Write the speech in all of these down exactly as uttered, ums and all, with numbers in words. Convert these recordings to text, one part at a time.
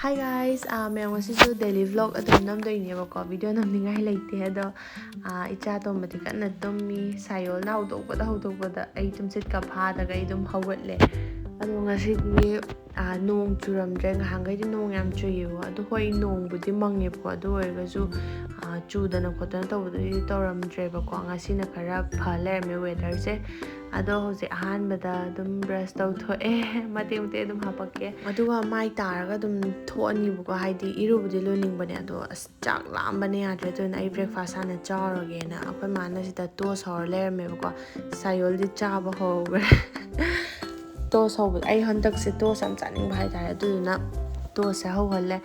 Hi guys, ꯑꯥ, ꯃꯌꯥꯝ, ꯉꯁꯤꯁꯨ daily vlog ꯑꯗꯨꯝ ꯅꯝꯗꯣꯏꯅꯦꯕꯀꯣ꯫ ꯚꯤꯗꯤꯑꯣ ꯅꯝꯅꯤꯡꯉꯥꯏ ꯂꯩꯇꯦ, ꯑꯗꯣ, ꯑꯥ, ꯏꯆꯥ ꯑꯇꯣꯝꯕꯗꯤ ꯀꯟꯅ ꯇꯨꯝꯃꯤ꯫ ꯁꯥꯌꯣꯜꯅ ꯍꯧꯗꯣꯛꯄꯗ ꯍꯧꯗꯣꯛꯄꯗ ꯑꯩ ꯇꯨꯝꯁꯤꯠꯀ ꯐꯥꯗꯒ ꯑꯩ ꯑꯗꯨꯝ ꯍꯧꯒꯠꯂꯦ꯫ ꯑꯗꯣ ꯉꯁꯤꯗꯤ, ꯑꯥ, ꯅꯣꯡ ꯆꯨꯔꯝꯗ꯭ꯔꯦ꯫ ꯉꯍꯥꯟꯈꯩꯗꯤ ꯅꯣꯡ ꯌꯥꯝ ꯆꯨꯏꯌꯦꯕꯀꯣ, ꯑꯗꯣ ꯍꯣꯏ, ꯅꯣꯡꯕꯨꯗꯤ ꯃꯪꯉꯦꯕꯀꯣ, ꯑꯗꯨ ꯑꯣꯏꯔꯒꯁꯨ, ꯑꯥ, ꯆꯨꯗꯅ ꯈꯣꯠꯇꯅ ꯇꯧꯕꯗꯨꯗꯤ ꯇꯧꯔꯝꯗ꯭ꯔꯦꯕꯀꯣ꯫ ꯉꯁꯤꯅ ꯈꯔ ꯐ ꯂꯩꯔꯝꯃꯦ weatherꯁꯦ꯫ ꯑꯗꯣ ꯍꯧꯖꯤꯛ ꯑꯍꯥꯟꯕꯗ ꯑꯗꯨꯝ brush ꯇꯧꯊꯣꯛꯑꯦ꯫ ꯃꯇꯦꯛ ꯃꯇꯦꯛ ꯑꯗꯨꯝ ꯍꯥꯄꯛꯀꯦ, ꯑꯗꯨꯒ ꯃꯥꯏ ꯇꯥꯔꯒ ꯑꯗꯨꯝ ꯊꯣꯛꯑꯅꯤꯕꯀꯣ, ꯍꯥꯏꯗꯤ ꯏꯔꯨꯕꯨꯗꯤ ꯂꯨꯅꯤꯡꯕꯅꯦ, ꯑꯗꯣ ꯑꯁ, ꯆꯥꯛ ꯂꯥꯝꯕꯅ ꯌꯥꯗ꯭ꯔꯦ꯫ ꯑꯗꯨꯅ ꯑꯩ breakfast ꯍꯥꯟꯅ ꯆꯥꯔꯨꯔꯒꯦꯅ ꯑꯩꯈꯣꯏ ꯃꯥꯅ ꯁꯤꯗ toast ꯍꯧꯔ ꯂꯩꯔꯝꯃꯦꯕꯀꯣ꯫ ꯁꯥꯌꯣꯜꯗꯤ ꯆꯥꯕ ꯍꯧꯈ꯭ꯔꯦ꯫ Toast ꯍꯧꯕꯗ ꯑꯩ ꯍꯟꯗꯛꯁꯦ toast ꯌꯥꯝ ꯆꯥꯅꯤꯡꯕ ꯍꯥꯏꯇꯥꯔꯦ, ꯑꯗꯨꯗꯨꯅ toastꯁꯦ ꯍꯧꯍꯜꯂꯦ꯫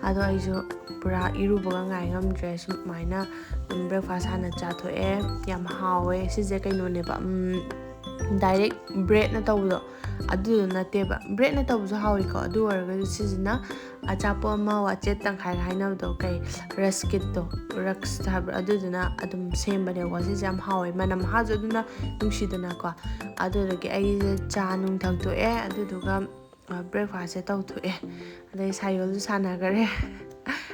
ꯑꯗꯣ ꯑꯩꯁꯨ ꯄꯨꯔꯥ ꯏꯔꯨꯕꯒ ꯉꯥꯏ ꯉꯝꯗ꯭ꯔꯦ꯫ ꯁꯨꯃꯥꯏꯅ ꯑꯗꯨꯝ breakfast ꯍꯥꯟꯅ ꯆꯥꯊꯣꯛꯑꯦ꯫ ꯌꯥꯝ ꯍꯥꯎꯋꯦ꯫ ꯁꯤꯁꯦ ꯀꯩꯅꯣꯅꯦꯕ, ꯎꯝ, direct breadꯅ ꯇꯧꯕꯗꯣ ꯑꯗꯨꯗꯣ ꯅꯠꯇꯦꯕ꯫ Breadꯅ ꯇꯧꯕꯁꯨ ꯍꯥꯎꯋꯤꯀꯣ, ꯑꯗꯨ ꯑꯣꯏꯔꯒꯁꯨ ꯁꯤꯁꯤꯅ ꯑꯆꯥꯄꯣꯠ ꯑꯃ, ꯋꯥꯆꯦꯠ ꯇꯪꯈꯥꯏꯒ ꯍꯥꯏꯅꯕꯗꯣ, ꯀꯩ, ruskitꯇꯣ, rusk ꯍꯥꯏꯕ꯭ꯔꯥ, ꯑꯗꯨꯗꯨꯅ ꯑꯗꯨꯝ ꯁꯦꯝꯕꯅꯦꯕꯀꯣ꯫ ꯁꯤꯁꯦ ꯌꯥꯝ ꯍꯥꯎꯋꯦ, ꯃꯅꯝ ꯃꯍꯥꯁꯨ ꯑꯗꯨꯅ ꯅꯨꯡꯁꯤꯗꯅꯀꯣ꯫ ꯑꯗꯨꯗꯨꯒꯤ ꯑꯩꯁꯦ ꯆꯥ ꯅꯨꯡ ꯊꯛꯇꯣꯛꯑꯦ, ꯑꯗꯨꯗꯨꯒ, ꯑ, breakfastꯁꯦ ꯇꯧꯊꯣꯛꯑꯦ꯫ ꯑꯗꯩ ꯁꯥꯌꯣꯜꯁꯨ ꯁꯥꯟꯅꯈꯔꯦ꯫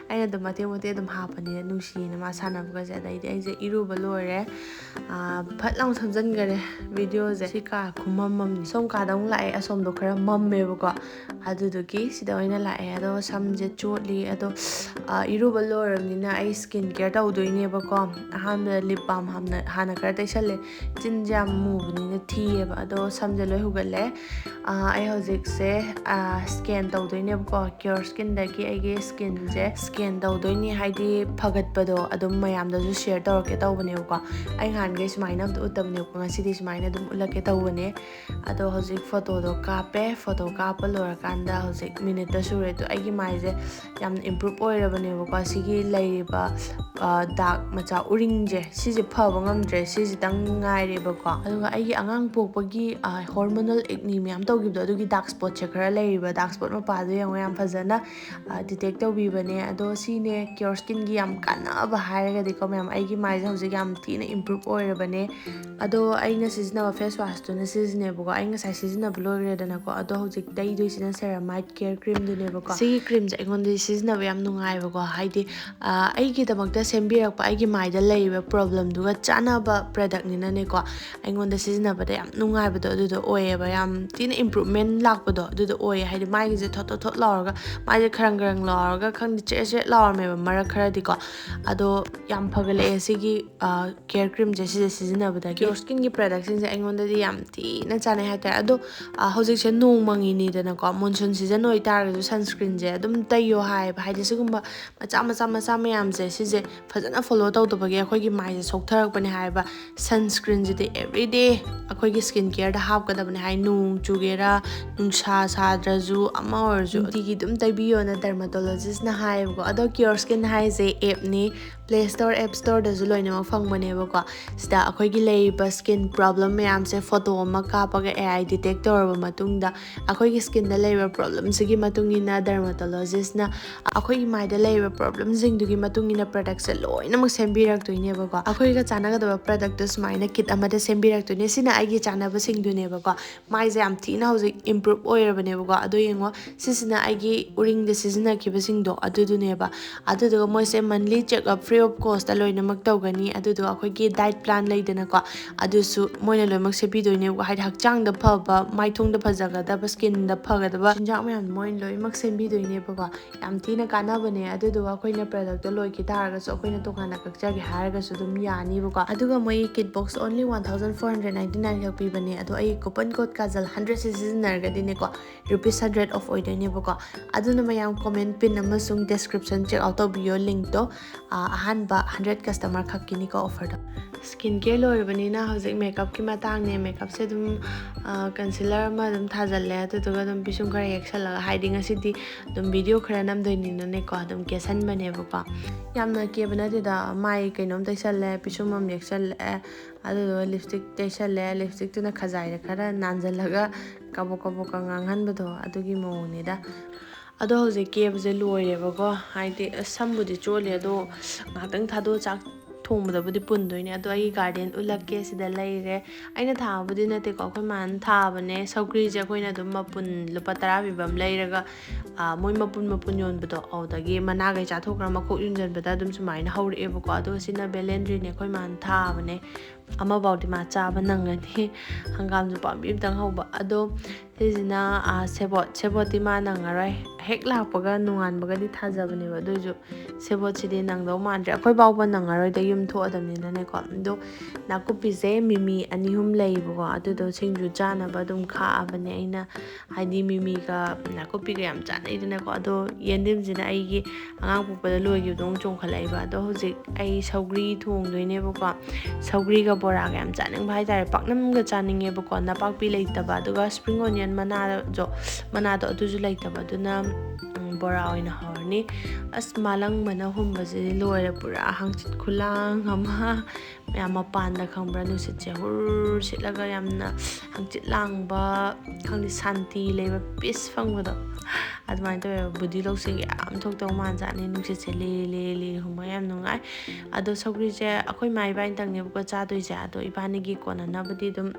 ꯑꯩꯅ ꯑꯗꯨꯝ ꯃꯇꯦꯛ ꯃꯇꯦꯛ ꯑꯗꯨꯝ ꯍꯥꯞꯄꯅꯤꯅ ꯅꯨꯡꯁꯤꯌꯦꯅ ꯃꯥ ꯁꯥꯟꯅꯕꯒꯁꯦ꯫ ꯑꯗꯩꯗꯤ ꯑꯩꯁꯦ ꯏꯔꯨꯕ ꯂꯣꯏꯔꯦ꯫ ꯑꯥ, ꯐꯠ ꯂꯥꯎ ꯁꯝꯖꯟꯈꯔꯦ videoꯁꯦ꯫ ꯁꯤ ꯀꯥ ꯈꯨꯃꯝ ꯑꯃꯅꯤ꯫ ꯁꯣꯝ ꯀꯥꯗ ꯑꯃꯨꯛ ꯂꯥꯛꯑꯦ, ꯑꯁꯣꯝꯗꯣ ꯈꯔ ꯃꯝꯃꯦꯕꯀꯣ, ꯑꯗꯨꯗꯨꯒꯤ ꯁꯤꯗ ꯑꯣꯏꯅ ꯂꯥꯛꯑꯦ꯫ ꯑꯗꯣ ꯁꯝꯁꯦ ꯆꯣꯠꯂꯤ꯫ ꯑꯗꯣ, ꯑꯥ, ꯏꯔꯨꯕ ꯂꯣꯏꯔꯕꯅꯤꯅ ꯑꯩ skin care ꯇꯧꯗꯣꯏꯅꯦꯕꯀꯣ꯫ ꯑꯍꯥꯟꯕꯗ lip balm ꯍꯥꯟꯅ, ꯍꯥꯟꯅ ꯈꯔ ꯇꯩꯁꯜꯂꯦ꯫ ꯆꯤꯟꯁꯦ ꯌꯥꯝ ꯃꯨꯕꯅꯤꯅ ꯊꯤꯌꯦꯕ꯫ ꯑꯗꯣ ꯁꯝꯁꯦ ꯂꯣꯏ ꯍꯨꯒꯠꯂꯦ꯫ ꯑꯥ, ꯑꯩ ꯍꯧꯖꯤꯛꯁꯦ, ꯑꯥ, scan ꯇꯧꯗꯣꯏꯅꯦꯕꯀꯣ꯫ Cure Skinꯗꯒꯤ ꯑꯩꯒꯤ skinꯁꯦ scan ꯇꯧꯗꯣꯏꯅꯤ, ꯍꯥꯏꯗꯤ ꯐꯒꯠꯄꯗꯣ ꯑꯗꯨꯝ ꯃꯌꯥꯝꯗꯁꯨ share ꯇꯧꯔꯛꯀꯦ ꯇꯧꯕꯅꯦꯕꯀꯣ꯫ ꯑꯩ ꯅꯍꯥꯟꯈꯩ ꯁꯨꯃꯥꯏꯅ ꯑꯝꯇ ꯎꯠꯇꯕꯅꯦꯕꯀꯣ, ꯉꯁꯤꯗꯤ ꯁꯨꯃꯥꯏꯅ ꯑꯗꯨꯝ ꯎꯠꯂꯛꯀꯦ ꯇꯧꯕꯅꯦ꯫ ꯑꯗꯣ ꯍꯧꯖꯤꯛ photoꯗꯣ ꯀꯥꯞꯄꯦ꯫ Photo ꯀꯥꯞꯄ ꯂꯣꯏꯔꯀꯥꯟꯗ ꯍꯧꯖꯤꯛ minuteꯇ ꯁꯨꯔꯦ꯫ ꯑꯗꯣ ꯑꯩꯒꯤ ꯃꯥꯏꯁꯦ ꯌꯥꯝꯅ improve ꯑꯣꯏꯔꯕꯅꯦꯕꯀꯣ꯫ ꯁꯤꯒꯤ ꯂꯩꯔꯤꯕ, ꯑ, dark ꯃꯆꯥ, ꯎꯔꯤꯡꯁꯦ, ꯁꯤꯁꯦ ꯐꯕ ꯉꯝꯗ꯭ꯔꯦ꯫ ꯁꯤꯁꯤꯇꯪ ꯉꯥꯏꯔꯦꯕꯀꯣ꯫ ꯑꯗꯨꯒ ꯑꯩꯒꯤ ꯑꯉꯥꯡ ꯄꯣꯛꯄꯒꯤ, ꯑ, hormonal acne ꯃꯌꯥꯝ ꯇꯧꯈꯤꯕꯗꯣ, ꯑꯗꯨꯒꯤ dark spotꯁꯦ ꯈꯔ ꯂꯩꯔꯤꯕ꯫ Dark spot ꯃꯄꯥꯗꯣ ꯌꯦꯡꯉꯣ, ꯌꯥꯝ ꯐꯖꯅ, ꯑ, detect ꯇꯧꯕꯤꯕꯅꯦ꯫ ꯑꯗꯣ ꯁꯤꯅꯦ Cure Skinꯒꯤ ꯌꯥꯝ ꯀꯥꯟꯅꯕ ꯍꯥꯏꯔꯒꯗꯤꯀꯣ ꯃꯌꯥꯝ, ꯑꯩꯒꯤ ꯃꯥꯏꯁꯦ ꯍꯧꯖꯤꯛ ꯌꯥꯝ ꯊꯤꯅ improve ꯑꯣꯏꯔꯕꯅꯦ꯫ ꯑꯗꯣ ꯑꯩꯅ ꯁꯤꯖꯤꯟꯅꯕ face washꯇꯨꯅ ꯁꯤꯁꯤꯅꯦꯕꯀꯣ꯫ ꯑꯩ ꯉꯁꯥꯏ ꯁꯤꯖꯤꯟꯅꯕ ꯂꯣꯏꯈ꯭ꯔꯦꯗꯅꯀꯣ꯫ ꯑꯗꯣ ꯍꯧꯖꯤꯛ ꯇꯩꯗꯣꯏꯁꯤꯅ ceramide care creamꯗꯨꯅꯦꯕꯀꯣ꯫ ꯁꯤꯒꯤ creamꯁꯦ ꯑꯩꯉꯣꯟꯗꯗꯤ ꯁꯤꯖꯤꯟꯅꯕ ꯌꯥꯝ ꯅꯨꯡꯉꯥꯏꯕꯀꯣ꯫ ꯍꯥꯏꯗꯤ ꯑꯩꯒꯤꯗꯃꯛꯇ ꯁꯦꯝꯕꯤꯔꯛꯄ, ꯑꯩꯒꯤ ꯃꯥꯏꯗ ꯂꯩꯔꯤꯕ problemꯗꯨꯒ ꯆꯥꯟꯅꯕ productꯅꯤꯅꯅꯦꯀꯣ꯫ ꯑꯩꯉꯣꯟꯗ ꯁꯤꯖꯤꯟꯅꯕꯗ ꯌꯥꯝ ꯅꯨꯡꯉꯥꯏꯕꯗꯣ ꯑꯗꯨꯗꯣ ꯑꯣꯏꯌꯦꯕ꯫ ꯌꯥꯝ ꯊꯤꯅ improvement ꯂꯥꯛꯄꯗꯣ ꯑꯗꯨꯗꯣ ꯑꯣꯏꯌꯦ꯫ ꯍꯥꯏꯗꯤ ꯃꯥꯏꯒꯤꯁꯦ ꯊꯣꯠ ꯊꯣꯠ ꯊꯣꯠ ꯂꯥꯎꯔꯒ, ꯃꯥꯏꯁꯦ ꯈꯔꯪ ꯈꯔꯪ ꯂꯥꯎꯔꯒ, ꯈꯪꯗꯦ, ꯆꯦꯠ ꯆꯦꯠ ꯂꯥꯎꯔꯝꯃꯦꯕ ꯃꯔꯛ ꯈꯔꯗꯤꯀꯣ꯫ ꯑꯗꯣ ꯌꯥꯝ ꯐꯒꯠꯂꯛꯑꯦ ꯁꯤꯒꯤ care creamꯁꯦ ꯁꯤꯁꯦ ꯁꯤꯖꯤꯟꯅꯕꯗꯒꯤ꯫ Cure Skinꯒꯤ productꯁꯤꯡꯁꯦ ꯑꯩꯉꯣꯟꯗꯗꯤ ꯌꯥꯝ ꯊꯤꯅ ꯆꯥꯟꯅꯩ ꯍꯥꯏꯇꯥꯔꯦ꯫ ꯑꯗꯣ ꯍꯧꯖꯤꯛꯁꯦ ꯅꯣꯡ ꯃꯪꯉꯤꯅꯤꯗꯅꯀꯣ, monsoon season ꯑꯣꯏꯇꯥꯔꯒꯁꯨ sunscreenꯁꯦ ꯑꯗꯨꯝ ꯇꯩꯌꯣ ꯍꯥꯏꯌꯦꯕ꯫ ꯍꯥꯏꯗꯤ ꯁꯤꯒꯨꯝꯕ ꯃꯆꯥ ꯃꯆꯥ ꯃꯆꯥ ꯃꯌꯥꯝꯁꯦ ꯁꯤꯁꯦ ꯐꯖꯅ follow ꯇꯧꯗꯕꯒꯤ ꯑꯩꯈꯣꯏꯒꯤ ꯃꯥꯏꯁꯦ ꯁꯣꯛꯊꯔꯛꯄꯅꯦ ꯍꯥꯏꯕ꯫ Sunscreenꯁꯤꯗꯤ everyday ꯑꯩꯈꯣꯏꯒꯤ skin careꯗ ꯍꯥꯞꯀꯗꯕꯅꯦ ꯍꯥꯏ꯫ ꯅꯣꯡ ꯆꯨꯒꯦꯔꯥ, ꯅꯨꯡꯁꯥ ꯁꯥꯗ꯭ꯔꯁꯨ, ꯑꯃ ꯑꯣꯏꯔꯁꯨ ꯅꯨꯡꯇꯤꯒꯤ ꯑꯗꯨꯝ ꯇꯩꯕꯤꯌꯣꯅ dermatologistꯅ ꯍꯥꯏꯌꯦꯕꯀꯣ꯫ ꯑꯗꯣ Cure Skin ꯍꯥꯏꯁꯦ appꯅꯤ, Play Store, App Storeꯗꯁꯨ ꯂꯣꯏꯅꯃꯛ ꯐꯪꯕꯅꯦꯕꯀꯣ꯫ ꯁꯤꯗ ꯑꯩꯈꯣꯏꯒꯤ ꯂꯩꯔꯤꯕ skin problem ꯃꯌꯥꯝꯁꯦ photo ꯑꯃ ꯀꯥꯞꯄꯒ AI detect ꯇꯧꯔꯕ ꯃꯇꯨꯡꯗ ꯑꯩꯈꯣꯏꯒꯤ skinꯗ ꯂꯩꯔꯤꯕ problemꯁꯤꯒꯤ ꯃꯇꯨꯡ ꯏꯟꯅ dermatologistꯅ ꯑꯩꯈꯣꯏꯒꯤ ꯃꯥꯏꯗ ꯂꯩꯔꯤꯕ problemꯁꯤꯡꯗꯨꯒꯤ ꯃꯇꯨꯡ ꯏꯟꯅ productꯁꯦ ꯂꯣꯏꯅꯃꯛ ꯁꯦꯝꯕꯤꯔꯛꯇꯣꯏꯅꯦꯕꯀꯣ꯫ ꯑꯩꯈꯣꯏꯒ ꯆꯥꯟꯅꯒꯗꯕ productꯇꯣ ꯁꯨꯃꯥꯏꯅ kit ꯑꯃꯗ ꯁꯦꯝꯕꯤꯔꯛꯇꯣꯏꯅꯦ꯫ ꯁꯤꯅ ꯑꯩꯒꯤ ꯆꯥꯟꯅꯕꯁꯤꯡꯗꯨꯅꯦꯕꯀꯣ꯫ ꯃꯥꯏꯁꯦ ꯌꯥꯝ ꯊꯤꯅ ꯍꯧꯖꯤꯛ improve ꯑꯣꯏꯔꯕꯅꯦꯕꯀꯣ꯫ ꯑꯗꯣ ꯌꯦꯡꯉꯣ, ꯁꯤꯁꯤꯅ ꯑꯩꯒꯤ ꯎꯔꯤꯡꯗ ꯁꯤꯖꯤꯟꯅꯈꯤꯕꯁꯤꯡꯗꯣ ꯑꯗꯨꯗꯨꯅꯦꯕ꯫ ꯑꯗꯨꯗꯨꯒ ꯃꯣꯏꯁꯦ monthly check up free of costꯇ ꯂꯣꯏꯅꯃꯛ ꯇꯧꯒꯅꯤ꯫ ꯑꯗꯨꯗꯨꯒ ꯑꯩꯈꯣꯏꯒꯤ diet plan ꯂꯩꯗꯅꯀꯣ, ꯑꯗꯨꯁꯨ ꯃꯣꯏꯅ ꯂꯣꯏꯅꯃꯛ ꯁꯦꯝꯕꯤꯗꯣꯏꯅꯦꯕꯀꯣ꯫ ꯍꯥꯏꯗꯤ ꯍꯛꯆꯥꯡꯗ ꯐꯕ, ꯃꯥꯏꯊꯣꯡꯗ ꯐꯖꯒꯗꯕ, skinꯗ ꯐꯒꯗꯕ ꯆꯤꯟꯖꯥꯛ ꯃꯌꯥꯝ ꯃꯣꯏꯅ ꯂꯣꯏꯅꯃꯛ ꯁꯦꯝꯕꯤꯗꯣꯏꯅꯦꯕꯀꯣ꯫ ꯌꯥꯝ ꯊꯤꯅ ꯀꯥꯟꯅꯕꯅꯦ꯫ ꯑꯗꯨꯗꯨꯒ ꯑꯩꯈꯣꯏꯅ productꯇꯣ ꯂꯣꯏꯈꯤ ꯇꯥꯔꯒꯁꯨ ꯑꯩꯈꯣꯏꯅ ꯇꯣꯉꯥꯟꯅ ꯀꯛꯆꯒꯦ ꯍꯥꯏꯔꯒꯁꯨ ꯑꯗꯨꯝ ꯌꯥꯅꯤꯕꯀꯣ꯫ ꯑꯗꯨꯒ ꯃꯣꯏꯒꯤ kit box only one thousand four hundred ninety nine ꯈꯛ ꯄꯤꯕꯅꯦ꯫ ꯑꯗꯣ ꯑꯩ coupon code Kajal hundredꯁꯦ ꯁꯤꯖꯤꯟꯅꯔꯒꯗꯤꯅꯦꯀꯣ, rupees hundred off ꯑꯣꯏꯗꯣꯏꯅꯦꯕꯀꯣ꯫ ꯑꯗꯨꯅ ꯃꯌꯥꯝ comment pin ꯑꯃꯁꯨꯡ description check out ꯇꯧꯕꯤꯌꯣ, linkꯇꯣ꯫ ꯑꯍꯥꯟꯕ hundred customer ꯈꯛꯀꯤꯅꯤꯀꯣ offerꯗꯣ꯫ Skin care ꯂꯣꯏꯔꯕꯅꯤꯅ ꯍꯧꯖꯤꯛ makeupꯀꯤ ꯃꯇꯥꯡꯅꯦ꯫ Makeupꯁꯦ ꯑꯗꯨꯝ concealer ꯑꯃ ꯑꯗꯨꯝ ꯊꯥꯖꯜꯂꯦ, ꯑꯗꯨꯗꯨꯒ ꯑꯗꯨꯝ ꯄꯤꯁꯨꯝ ꯈꯔ ꯌꯦꯛꯁꯜꯂꯒ, ꯍꯥꯏꯗꯤ ꯉꯁꯤꯗꯤ ꯑꯗꯨꯝ video ꯈꯔ ꯅꯝꯗꯣꯏꯅꯤꯅꯅꯦꯀꯣ, ꯑꯗꯨꯝ ꯀꯦꯁꯟꯕꯅꯦꯕꯀꯣ꯫ ꯌꯥꯝꯅ ꯀꯦꯕ ꯅꯠꯇꯦꯗ, ꯃꯥꯏ ꯀꯩꯅꯣꯝ ꯇꯩꯁꯜꯂꯦ, ꯄꯤꯁꯨꯝ ꯑꯃ ꯌꯦꯛꯁꯜꯂꯛꯑꯦ, ꯑꯗꯨꯗꯨꯒ lipstick ꯇꯩꯁꯜꯂꯦ꯫ Lipstickꯇꯨꯅ ꯈꯖꯥꯏꯗ ꯈꯔ ꯅꯥꯟꯖꯜꯂꯒ ꯀꯕꯣꯛ ꯀꯕꯣꯛꯀ ꯉꯥꯡꯍꯟꯕꯗꯣ, ꯑꯗꯨꯒꯤ ꯃꯑꯣꯡꯅꯤꯗ꯫ ꯑꯗꯣ ꯍꯧꯖꯤꯛ ꯀꯦꯕꯁꯦ ꯂꯣꯏꯔꯦꯕꯀꯣ꯫ ꯍꯥꯏꯗꯤ ꯑꯁ, ꯁꯝꯕꯨꯗꯤ ꯆꯣꯠꯂꯤ, ꯑꯗꯣ ꯉꯥꯏꯍꯥꯛꯇꯪ ꯊꯥꯗꯣꯛꯑ ꯆꯥꯛ ꯊꯣꯡꯕꯗꯕꯨꯗꯤ ꯄꯨꯟꯗꯣꯏꯅꯦ꯫ ꯑꯗꯣ ꯑꯩꯒꯤ ꯒꯥꯔꯗꯦꯟ ꯎꯠꯂꯛꯀꯦ꯫ ꯁꯤꯗ ꯂꯩꯔꯦ꯫ ꯑꯩꯅ ꯊꯥꯕꯕꯨꯗꯤ ꯅꯠꯇꯦꯀꯣ, ꯑꯩꯈꯣꯏ ꯃꯥꯅ ꯊꯥꯕꯅꯦ꯫ ꯁꯧꯒ꯭ꯔꯤꯁꯦ ꯑꯩꯈꯣꯏꯅ ꯑꯗꯨꯝ ꯃꯄꯨꯟ ꯂꯨꯄꯥ ꯇꯔꯥ ꯄꯤꯕ ꯑꯃ ꯂꯩꯔꯒ, ꯑꯥ, ꯃꯣꯏ ꯃꯄꯨꯟ ꯃꯄꯨꯟ ꯌꯣꯟꯕꯗꯣ, ꯑꯗꯨꯗꯒꯤ ꯃꯅꯥꯈꯩ ꯆꯥꯊꯣꯛꯈ꯭ꯔ ꯃꯈꯣꯛ ꯌꯣꯟꯁꯤꯟꯕꯗ ꯑꯗꯨꯝ ꯁꯨꯃꯥꯏꯅ ꯍꯧꯔꯛꯑꯦꯕꯀꯣ꯫ ꯑꯗꯣ ꯁꯤꯅ ꯕꯦꯂꯦꯟꯗ꯭ꯔꯤꯅꯦ, ꯑꯩꯈꯣꯏ ꯃꯥꯅ ꯊꯥꯕꯅꯦ꯫ ꯑꯃꯐꯥꯎꯗꯤ ꯃꯥ ꯆꯥꯕ ꯅꯪꯉꯅꯤ꯫ ꯍꯪꯒꯥꯝꯁꯨ ꯄꯥꯝꯕꯤ ꯑꯃꯇꯪ ꯍꯧꯕ꯫ ꯑꯗꯣ ꯁꯤꯁꯤꯅ, ꯑꯥ, ꯁꯦꯕꯣꯠ꯫ ꯁꯦꯕꯣꯠꯇꯤ ꯃꯥ ꯅꯪꯉꯔꯣꯏ꯫ ꯍꯦꯛ ꯂꯥꯛꯄꯒ ꯅꯣꯡꯉꯥꯟꯕꯒꯗꯤ ꯊꯥꯖꯕꯅꯦꯕ, ꯑꯗꯨꯏꯁꯨ ꯁꯦꯕꯣꯠꯁꯤꯗꯤ ꯅꯪꯗꯧ ꯃꯥꯟꯗ꯭ꯔꯦ꯫ ꯑꯩꯈꯣꯏ ꯐꯥꯎꯕ ꯅꯪꯉꯔꯣꯏꯗ, ꯌꯨꯝ ꯊꯣꯛꯑꯗꯕꯅꯤꯅꯅꯦꯀꯣ꯫ ꯑꯗꯣ ꯅꯥꯀꯨꯞꯄꯤꯁꯦ ꯃꯤꯃꯤ ꯑꯅꯤ ꯑꯍꯨꯝ ꯂꯩꯌꯦꯕꯀꯣ, ꯑꯗꯨꯗꯣ ꯁꯤꯡꯖꯨ ꯆꯥꯅꯕ ꯑꯗꯨꯝ ꯈꯥꯛꯑꯕꯅꯦ ꯑꯩꯅ꯫ ꯍꯥꯏꯗꯤ ꯃꯤꯃꯤꯒ ꯅꯥꯀꯨꯞꯄꯤꯒ ꯌꯥꯝ ꯆꯥꯟꯅꯩꯗꯅꯀꯣ꯫ ꯑꯗꯣ ꯌꯦꯟꯗꯦꯝꯁꯤꯅ ꯑꯩꯒꯤ ꯑꯉꯥꯡ ꯄꯣꯛꯄꯗ ꯂꯣꯏꯈꯤꯕꯗꯣ ꯑꯃꯨꯛ ꯆꯣꯡꯈꯠꯂꯛꯏꯕ꯫ ꯑꯗꯣ ꯍꯧꯖꯤꯛ ꯑꯩ ꯁꯧꯒ꯭ꯔꯤ ꯊꯣꯡꯗꯣꯏꯅꯦꯕꯀꯣ꯫ ꯁꯧꯒ꯭ꯔꯤꯒ ꯕꯣꯔꯥꯒ ꯌꯥꯝ ꯆꯥꯅꯤꯡꯕ ꯍꯥꯏꯇꯥꯔꯦ꯫ ꯄꯥꯛꯅꯝꯒ ꯆꯥꯅꯤꯡꯉꯦꯕꯀꯣ, ꯅꯄꯥꯛꯄꯤ ꯂꯩꯇꯕ, ꯑꯗꯨꯒ spring onion ꯃꯅꯥꯗꯣ, ꯃꯅꯥꯗꯣ ꯑꯗꯨꯁꯨ ꯂꯩꯇꯕ꯫ ꯑꯗꯨꯅ, ꯎꯝ, ꯕꯣꯔꯥ ꯑꯣꯏꯅ ꯍꯧꯔꯅꯤ꯫ ꯑꯁ, ꯃꯥꯂꯪꯕꯅ ꯍꯨꯝꯕꯁꯤꯗꯤ ꯂꯣꯏꯔꯦ, ꯄꯨꯔꯥ ꯍꯪꯆꯤꯠ ꯈꯨꯂꯥꯡ ꯑꯃ꯫ ꯃꯌꯥꯝ ꯃꯄꯥꯟꯗ, ꯈꯪꯕ꯭ꯔꯥ, ꯅꯨꯡꯁꯤꯠꯁꯦ ꯍꯨꯔ ꯁꯤꯠꯂꯒ ꯌꯥꯝꯅ ꯍꯪꯆꯤꯠ ꯂꯥꯡꯕ, ꯈꯪꯗꯦ, ꯁꯥꯟꯇꯤ ꯂꯩꯕ, peace ꯐꯪꯕꯗꯣ ꯑꯗꯨꯃꯥꯏꯅ ꯇꯧꯋꯦꯕ꯫ Body lotion ꯌꯥꯝ ꯊꯣꯛꯇꯧ ꯃꯥꯟꯖꯥꯠꯅꯤ꯫ ꯅꯨꯡꯁꯤꯠꯁꯦ ꯂꯤꯔꯤ ꯂꯤꯔꯤ ꯂꯤꯔꯤ ꯍꯨꯝꯕ ꯌꯥꯝ ꯅꯨꯡꯉꯥꯏ꯫ ꯑꯗꯣ ꯁꯧꯒ꯭ꯔꯤꯁꯦ ꯑꯩꯈꯣꯏ ꯏꯃꯥ ꯏꯕꯥꯅꯤꯇꯪꯅꯦꯕꯀꯣ ꯆꯥꯗꯣꯏꯁꯦ꯫ ꯑꯗꯣ ꯏꯕꯥꯅꯤꯒꯤ ꯀꯣꯟꯅꯅꯕꯗꯤ ꯑꯗꯨꯝ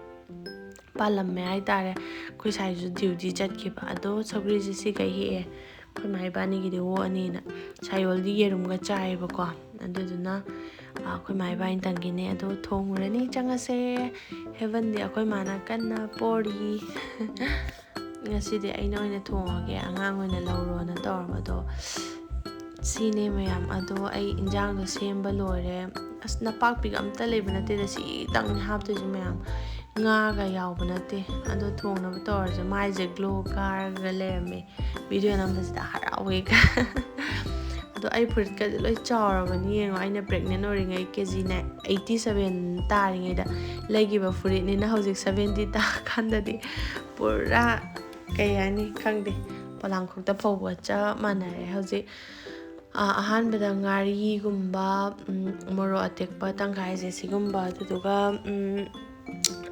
ꯄꯥꯜꯂꯝꯃꯦ ꯍꯥꯏꯇꯥꯔꯦ꯫ ꯑꯩꯈꯣꯏ ꯁꯥꯏꯁꯨ duty ꯆꯠꯈꯤꯕ꯫ ꯑꯗꯣ ꯁꯧꯒ꯭ꯔꯤꯁꯦ ꯁꯤ ꯀꯩ ꯍꯦꯛꯑꯦ? ꯑꯩꯈꯣꯏ ꯏꯃꯥ ꯏꯕꯥꯅꯤꯒꯤꯗꯤ ꯑꯣꯛꯑꯅꯤꯅ꯫ ꯁꯥꯏꯌꯣꯜꯗꯤ ꯌꯦꯔꯨꯝꯒ ꯆꯥꯏꯌꯦꯕꯀꯣ꯫ ꯑꯗꯨꯗꯨꯅ, ꯑ, ꯑꯩꯈꯣꯏ ꯏꯃꯥ ꯏꯕꯥꯅꯤꯇꯪꯒꯤꯅꯦ꯫ ꯑꯗꯣ ꯊꯣꯡꯉꯨꯔꯅꯤ, ꯆꯪꯉꯁꯦ꯫ Heavenꯗꯤ ꯑꯩꯈꯣꯏ ꯃꯥꯅ ꯀꯟꯅ ꯄꯣꯔꯤ꯫ ꯉꯁꯤꯗꯤ ꯑꯩꯅ ꯑꯣꯏꯅ ꯊꯣꯡꯉꯒꯦ, ꯑꯉꯥꯡ ꯑꯣꯏꯅ ꯂꯧꯔꯣꯅ ꯇꯧꯔꯕ꯫ ꯑꯗꯣ ꯁꯤꯅꯦ ꯃꯌꯥꯝ꯫ ꯑꯗꯣ ꯑꯩ ꯏꯟꯖꯥꯡꯗꯣ ꯁꯦꯝꯕ ꯂꯣꯏꯔꯦ꯫ ꯑꯁ, ꯅꯄꯥꯛꯄꯤꯒ ꯑꯝꯇ ꯂꯩꯕ ꯅꯠꯇꯦꯗ, ꯁꯤꯇꯪꯅꯦ ꯍꯥꯞꯇꯣꯏꯁꯦ ꯃꯌꯥꯝ꯫ ꯉꯥꯒ ꯌꯥꯎꯕ ꯅꯠꯇꯦ꯫ ꯑꯗꯣ ꯊꯣꯡꯅꯕ ꯇꯧꯔꯁꯦ꯫ ꯃꯥꯏꯁꯦ glow ꯀꯥꯔꯒ ꯂꯩꯔꯝꯃꯦ꯫ Video ꯅꯝꯕꯁꯤꯗ ꯍꯔꯥꯎꯋꯦ꯫ ꯑꯗꯣ ꯑꯩ ꯐꯨꯔꯤꯠꯀꯁꯦ ꯂꯣꯏ ꯆꯥꯎꯔꯕꯅꯤ ꯌꯦꯡꯉꯣ꯫ ꯑꯩꯅ pregnant ꯑꯣꯏꯔꯤꯉꯩ KGꯅꯦ eighty seven ꯇꯥꯔꯤꯉꯩꯗ ꯂꯩꯈꯤꯕ ꯐꯨꯔꯤꯠꯅꯤꯅ ꯍꯧꯖꯤꯛ seventy ꯇꯥꯀꯥꯟꯗꯗꯤ ꯄꯨꯔꯥ, ꯀꯩ ꯍꯥꯏꯅꯤ, ꯈꯪꯗꯦ, ꯄꯣꯂꯥꯡꯈꯣꯛꯇ ꯐꯧꯕ ꯆꯞ ꯃꯥꯟꯅꯔꯦ ꯍꯧꯖꯤꯛ꯫ ꯑ, ꯑꯍꯥꯟꯕꯗ ꯉꯥꯔꯤꯒꯨꯝꯕ, ꯎꯝ, ꯃꯣꯔꯣꯛ ꯑꯇꯦꯛꯄ ꯇꯪꯈꯥꯏꯁꯦ ꯁꯤꯒꯨꯝꯕ, ꯑꯗꯨꯗꯨꯒ, ꯎꯝ,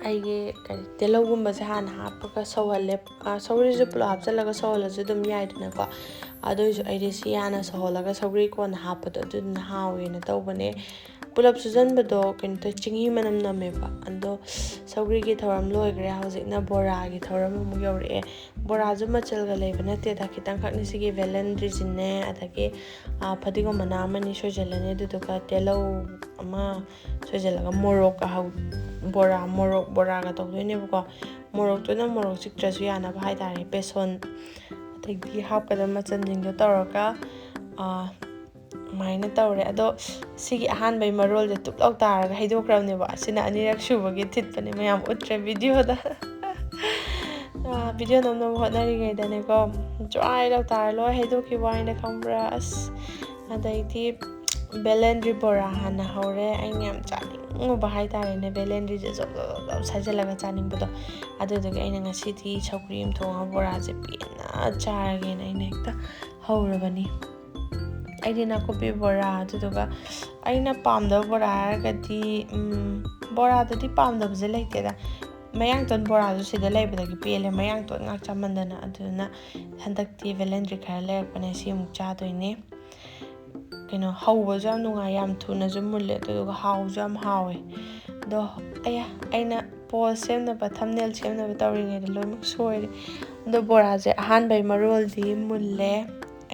ꯑꯩꯒꯤ ꯀꯔꯤ, ꯇꯤꯜꯍꯧꯒꯨꯝꯕꯁꯦ ꯍꯥꯟꯅ ꯍꯥꯞꯄꯒ ꯁꯧꯍꯜꯂꯦ꯫ ꯁꯧꯒ꯭ꯔꯤꯁꯨ ꯄꯨꯂꯞ ꯍꯥꯞꯆꯤꯜꯂꯒ ꯁꯧꯍꯜꯂꯁꯨ ꯑꯗꯨꯝ ꯌꯥꯏꯗꯅꯀꯣ꯫ ꯑꯗꯨ ꯑꯣꯏꯔꯁꯨ ꯑꯩꯗꯤ ꯁꯤ ꯍꯥꯟꯅ ꯁꯧꯍꯜꯂꯒ ꯁꯧꯒ꯭ꯔꯤ ꯀꯣꯟꯅ ꯍꯥꯞꯄꯗꯣ ꯑꯗꯨꯗꯨꯅ ꯍꯥꯎꯋꯦꯅ ꯇꯧꯕꯅꯦ꯫ ꯄꯨꯂꯞ ꯁꯨꯖꯟꯕꯗꯣ ꯀꯩꯅꯣ ꯇꯧꯋꯦ, ꯆꯤꯡꯍꯤ ꯃꯅꯝ ꯅꯝꯃꯦꯕ꯫ ꯑꯗꯣ ꯁꯧꯒ꯭ꯔꯤꯒꯤ ꯊꯧꯔꯝ ꯂꯣꯏꯈ꯭ꯔꯦ, ꯍꯧꯖꯤꯛꯅ ꯕꯣꯔꯥꯒꯤ ꯊꯧꯔꯝ ꯑꯃꯨꯛ ꯌꯧꯔꯛꯑꯦ꯫ ꯕꯣꯔꯥꯁꯨ ꯃꯆꯜꯒ ꯂꯩꯕ ꯅꯠꯇꯦꯗ, ꯈꯤꯇꯪꯈꯛꯅꯤ꯫ ꯁꯤꯒꯤ ꯕꯦꯂꯟꯗ꯭ꯔꯤꯁꯤꯅꯦ, ꯑꯗꯒꯤ ꯐꯗꯤꯒꯣꯝ ꯃꯅꯥ ꯑꯃꯅꯤ ꯁꯣꯏꯖꯜꯂꯅꯤ, ꯑꯗꯨꯗꯨꯒ ꯇꯤꯜꯍꯧ ꯑꯃ ꯁꯣꯏꯖꯜꯂꯒ ꯃꯣꯔꯣꯛꯀ ꯍꯧ-, ꯕꯣꯔꯥ, ꯃꯣꯔꯣꯛ ꯕꯣꯔꯥꯒ ꯇꯧꯗꯣꯏꯅꯦꯕꯀꯣ꯫ ꯃꯣꯔꯣꯛꯇꯨꯅ ꯃꯣꯔꯣꯛ ꯆꯤꯛꯇ꯭ꯔꯁꯨ ꯌꯥꯅꯕ ꯍꯥꯏꯇꯥꯔꯦ꯫ ꯕꯦꯁꯣꯟ, ꯑꯗꯒꯤ ꯍꯥꯞꯀꯗꯕ ꯃꯆꯜꯁꯤꯡꯗꯣ ꯇꯧꯔꯒ ꯑꯗꯨꯃꯥꯏꯅ ꯇꯧꯔꯦ꯫ ꯑꯗꯣ ꯁꯤꯒꯤ ꯑꯍꯥꯟꯕꯒꯤ ꯃꯔꯣꯜꯁꯦ ꯇꯨꯞ ꯂꯧ ꯇꯥꯔꯒ ꯍꯩꯗꯣꯛꯈ꯭ꯔꯕꯅꯦꯕ꯫ ꯑꯁꯤꯅ ꯑꯅꯤꯔꯛ ꯁꯨꯕꯒꯤ ꯊꯤꯠꯄꯅꯦ, ꯃꯌꯥꯝ ꯎꯠꯇ꯭ꯔꯦ ꯚꯤꯗꯤꯑꯣꯗ꯫ ꯚꯤꯗꯤꯑꯣ ꯅꯝꯅꯕ ꯍꯣꯠꯅꯔꯤꯉꯩꯗꯅꯦꯀꯣ, ꯖ꯭ꯋꯥꯏ ꯂꯧ ꯇꯥꯔ ꯂꯣꯏ ꯍꯩꯗꯣꯛꯈꯤꯕ ꯋꯥꯅꯤꯗ, ꯈꯪꯕ꯭ꯔꯥ? ꯑꯁ, ꯑꯗꯩꯗꯤ ꯕꯦꯂꯦꯟꯗ꯭ꯔꯤ ꯕꯣꯔꯥ ꯍꯥꯟꯅ ꯍꯧꯔꯦ꯫ ꯑꯩꯅ ꯌꯥꯝ ꯆꯥꯅꯤꯡꯉꯨꯕ ꯍꯥꯏꯇꯥꯔꯦꯅꯦ, ꯕꯦꯂꯦꯟꯗ꯭ꯔꯤꯁꯦ ꯖꯣꯞ ꯖꯣꯞ ꯖꯣꯞ ꯖꯣꯞ ꯁꯥꯏꯖꯜꯂꯒ ꯆꯥꯅꯤꯡꯕꯗꯣ꯫ ꯑꯗꯨꯗꯨꯒꯤ ꯑꯩꯅ ꯉꯁꯤꯗꯤ ꯁꯧꯒ꯭ꯔꯤ ꯑꯃ ꯊꯣꯡꯉꯒ ꯕꯣꯔꯥꯁꯦ ꯄꯦꯟꯅ ꯆꯥꯔꯒꯦꯅ ꯑꯩꯅ ꯍꯦꯛꯇ ꯍꯧꯔꯕꯅꯤ꯫ ꯑꯩꯗꯤ ꯅꯥꯀꯨꯞꯄꯤ ꯕꯣꯔꯥ, ꯑꯗꯨꯗꯨꯒ ꯑꯩꯅ ꯄꯥꯝꯗꯕ ꯕꯣꯔꯥ ꯍꯥꯏꯔꯒꯗꯤ, ꯎꯝ, ꯕꯣꯔꯥꯗꯗꯤ ꯄꯥꯝꯗꯕꯁꯦ ꯂꯩꯇꯦꯗ꯫ ꯃꯌꯥꯡꯇꯣꯟ ꯕꯣꯔꯥꯁꯨ ꯁꯤꯗ ꯂꯩꯕꯗꯒꯤ ꯄꯦꯜꯂꯦ, ꯃꯌꯥꯡꯇꯣꯟ ꯉꯥꯛ ꯆꯥꯃꯟꯗꯅ꯫ ꯑꯗꯨꯗꯨꯅ ꯍꯟꯗꯛꯇꯤ ꯕꯦꯂꯦꯟꯗ꯭ꯔꯤ ꯈꯔ ꯂꯩꯔꯛꯄꯅꯦ, ꯁꯤ ꯑꯃꯨꯛ ꯆꯥꯗꯣꯏꯅꯦ꯫ ꯀꯩꯅꯣ, ꯍꯧꯕꯁꯨ ꯌꯥꯝ ꯅꯨꯡꯉꯥꯏ, ꯌꯥꯝ ꯊꯨꯅꯁꯨ ꯃꯨꯜꯂꯦ, ꯑꯗꯨꯗꯨꯒ ꯍꯥꯎꯁꯨ ꯌꯥꯝ ꯍꯥꯎꯋꯦ꯫ ꯑꯗꯣ ꯑꯩ, ꯑꯩꯅ ꯄꯣꯁ ꯁꯦꯝꯅꯕ, ꯊꯝꯅꯦꯜ ꯁꯦꯝꯅꯕ ꯇꯧꯔꯤꯉꯩꯗ ꯂꯣꯏꯅꯃꯛ ꯁꯣꯏꯔꯦ꯫ ꯑꯗꯣ ꯕꯣꯔꯥꯁꯦ ꯑꯍꯥꯟꯕꯩ ꯃꯔꯣꯜꯗꯤ ꯃꯨꯜꯂꯦ꯫